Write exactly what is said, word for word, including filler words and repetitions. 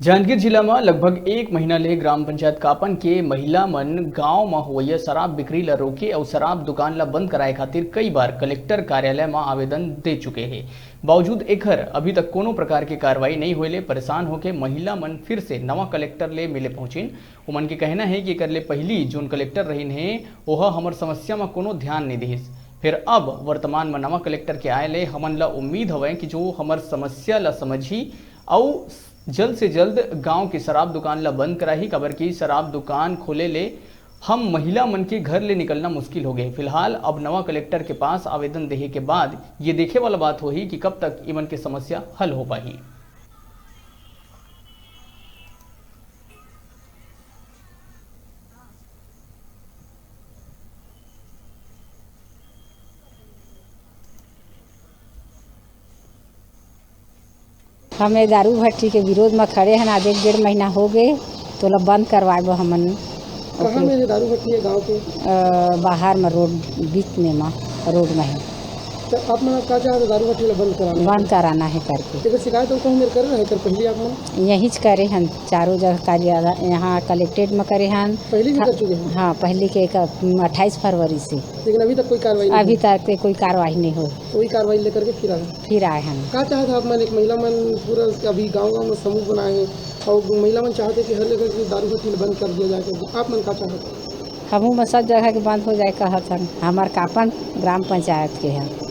जांजगीर जिला म लगभग एक महीना ले ग्राम पंचायत कापन के महिला मन गांव म होवइया शराब बिक्री ल रोके अउ शराब दुकान ल बंद कराए खातिर कई बार कलेक्टर कार्यालय म आवेदन दे चुके हे। बावजूद एखर अभी तक कोनो प्रकार के कार्रवाई नइ होए ले परेशान होके महिला मन फिर से नवा कलेक्टर ले मिले पहुंचिन। उमन के कहना हे कि एकर ले पहिली जोन कलेक्टर रहिन हे, ओह हमर समस्या म कोनो ध्यान नइ दिहिस। फेर अब वर्तमान म नवा कलेक्टर के आए ले हमन ल उम्मीद हवय कि जो हमर समस्या ल समझही अउ जल्द से जल्द गांव के शराब दुकान ल बंद कराही, काबर कि शराब दुकान खोले ले हम महिला मन के घर ले निकलना मुश्किल हो गए। फिलहाल अब नवा कलेक्टर के पास आवेदन देहे के बाद ये देखे वाला बात होही कि कब तक इमन के समस्या हल हो पाही। हम ये दारू भट्टी के विरोध म खड़े हन, आज एक डेढ़ महीना हो गए, तो ओला बंद करवाए बर हमन। कहाँ ओके। में ये दारू भट्टी है गांव के? अ, बाहर म रोड, बीच में म, रोड में है। तो आप मन का चाहते दारू भट्टी ला बंद कराना? बंद कराना है करके। एकर शिकायत अउ कहूँ मेर करे रहे कर पहले आप मन? यहींच करे हन, चारों जगह कार्यालय, यहाँ कलेक्ट्रेट में करे हन। पहले भी था-, कर चुके हैं? हाँ, पहले के एक, अट्ठाईस फरवरी से। लेकिन अभी तक कोई कार्रवाई नहीं अभी हुई? तक ते कोई कार्रवाई नहीं हुई। तो वही कार्रवाई लेकर के फिर आए? फिर आए हन। का चाहत आप मन, एक महिला मन पूरा अभी गांव-गांव में समूह बनाए हैं और महिला मन चाहते कि हर जगह की दारू भट्टी बंद कर दिया जाए, तो आप मन का चाहत? हमू में सब जगह के बंद हो जाए कहत हन। हमार कापन ग्राम पंचायत के है।